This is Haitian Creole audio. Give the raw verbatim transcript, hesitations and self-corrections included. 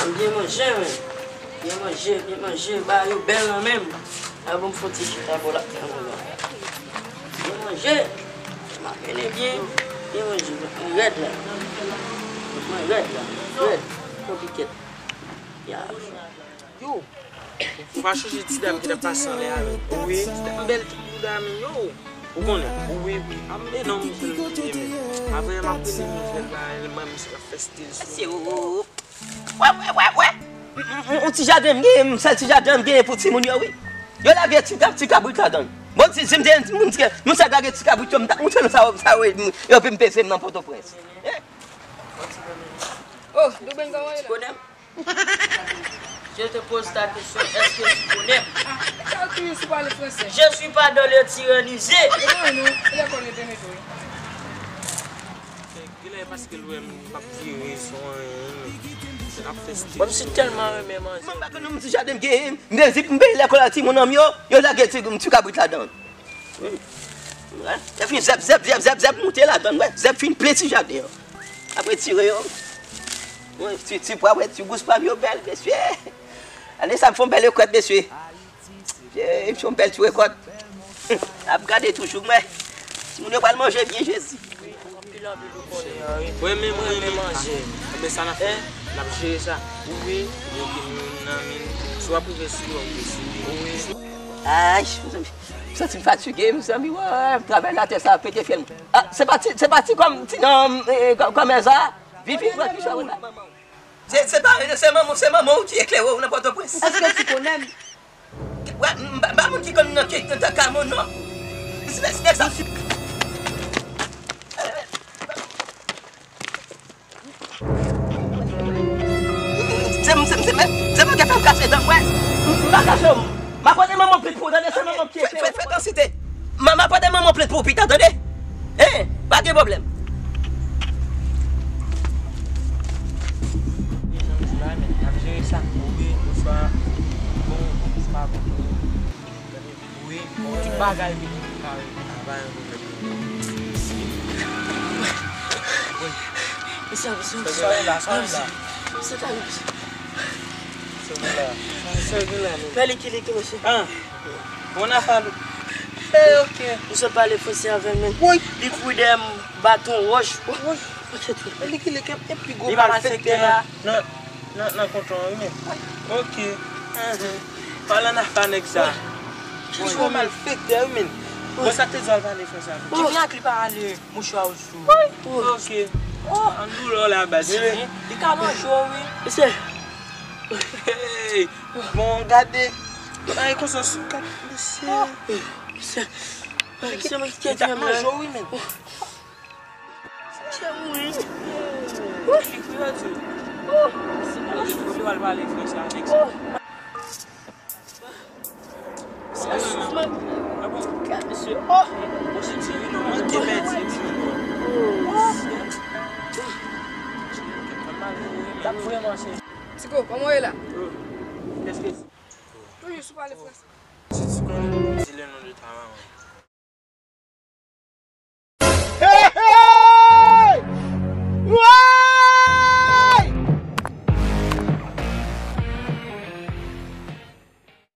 M byen manje, men. Byen manje, byen manje. Bagay yo bèl nan men m. A bon, m fè yon ti chita bò la, byen manje. Byen manje. M ap mennen byen. Byen manje. Mwen rèd la. Mwen rèd la. Rèd. Konplikèt. Ya. Yo. Ou pa chonje ti dam ki t ap pase anlè a, men? Wi. Ti dam bèl, ti bouda, men yo. Ou konnen? Wi, wi. A, men non, misye, men. Apre, m ap premye moun fè l la, mwen, misye k ap fè stil sou mwen. Wè, wè, wè, wè. M, m, m, yon ti jaden m genyen, m sèl ti jaden m genyen pou timoun yo, wi. Yo lage ti, ti kabrit ladan l. Bon, si, si m te yon timoun, si nou sa lage ti kabrit yo, m t ap montre nou sa, sa, yo, epi m peze m nan Pòtoprens. Hein? Oh, Douben, kòman ye la? Konnen m? Je te pose ta question, est-ce que tu connais? Ah, sa ou toujou sou pale fransè? Je suis pas dans le tyrannisé. Non, non, lèkòl yo te mete w. Genlè paske l wè m p ap vire sou anyen, l ap fè stil. Bon, m si tèlman renmen manje. Mwen pa konn yon ti jaden m genyen, m gen zip, m peye lèkòl a timoun an m yo, yo lage ti, ti kabrit ladan. Wi. Wè. Zèb fin zèb, zèb, zèb, zèb, zèb, moute ladan, wè. Zèb fin plen ti jaden an. Apre tire yo. Wè, ti, ti pwa, wè, ti gous pa m yo bèl, mesye. Ane sa m fè yon bèl rekrèt, mesye. Mesye, m fè yon bèl ti rekòt. N ap gade toujou, mwen. Timoun yo pral manje byen, Jezi. Mwen menm, mwen menm manje. Enben, sa n ap fè? N ap jere sa. Wi. Yo gen youn nan men. Si w ap rive sou yo, w ap rive sou yo. Wi. Ay, mezanmi. M santi m fatige, mezanmi, wè, m travay nan tè sa, pete fyèl mwen. Ah, se pa ti, se pa ti kòm, ti, non, eh, kò-, kòmè sa, Vivi, pran ti chwa la. Se, se pa, se manman, se manman w ki eklere w nan Pòtoprens. Èske ti konnen m? Wè, m, m pa, m pa moun ki konn nan ki, nan kay moun, non. Se, se, se, Se m, se m, se m, se m ki fè m kache dan m, wè. M pa kache w. M ap pote manman w plent pou w, tande, se manman w ki fè, fè, fè kansite. M, m ap pote manman w plent pou w pita, tande. Hein, pa gen pwoblèm. Jan m di la, men, n ap jere sa. Wi, bonswa. Bon, bonswa, bon. Wi, bon, tout bagay vin kare. Mesye, mesye, mesye. Sa w la, sa w la. Mesye, ta mesye. Sa w la. Sa w la, men. Fè li ki li ki, mesye. Ah. Bon afè. Eh, ok. Ou sot pale fransè avè l, men. Wi. Li kouri dèyè m, baton wòch. Wi. E li ki li ki, epi gwo malfektè a. Non. Nan, nan konton an, wi, men. Ok. Enhen. Pale ann afè nèg sa. Wi. Gwo malfektè, wi, men. Bon, sa k te di w al pale fransè avè l? Ki mirak li pa ale mouchwa w sou. Ok. Oh. Ann doulè w la, baz. Li ka manje w, wi. Mesye. Hey. Bon, gade. Ay, konsa sou kat, mesye. Mesye. Li ka manje w, wi, men. Chè mouri. Wi. Ki kriye di? Oh. Ou te pral pale fransè avèk sa. Oh. Sa souf, man. Ah bon? Gad, mesye. Oh. Bon, se ti ri, non, manke pèdi, ti ri, non. Oh. L ap vrèman se. Tiko, kòman w ye la? Oh. Kèske. Toujou sou pale fransè. Si ti konnen, di le non de ta manman.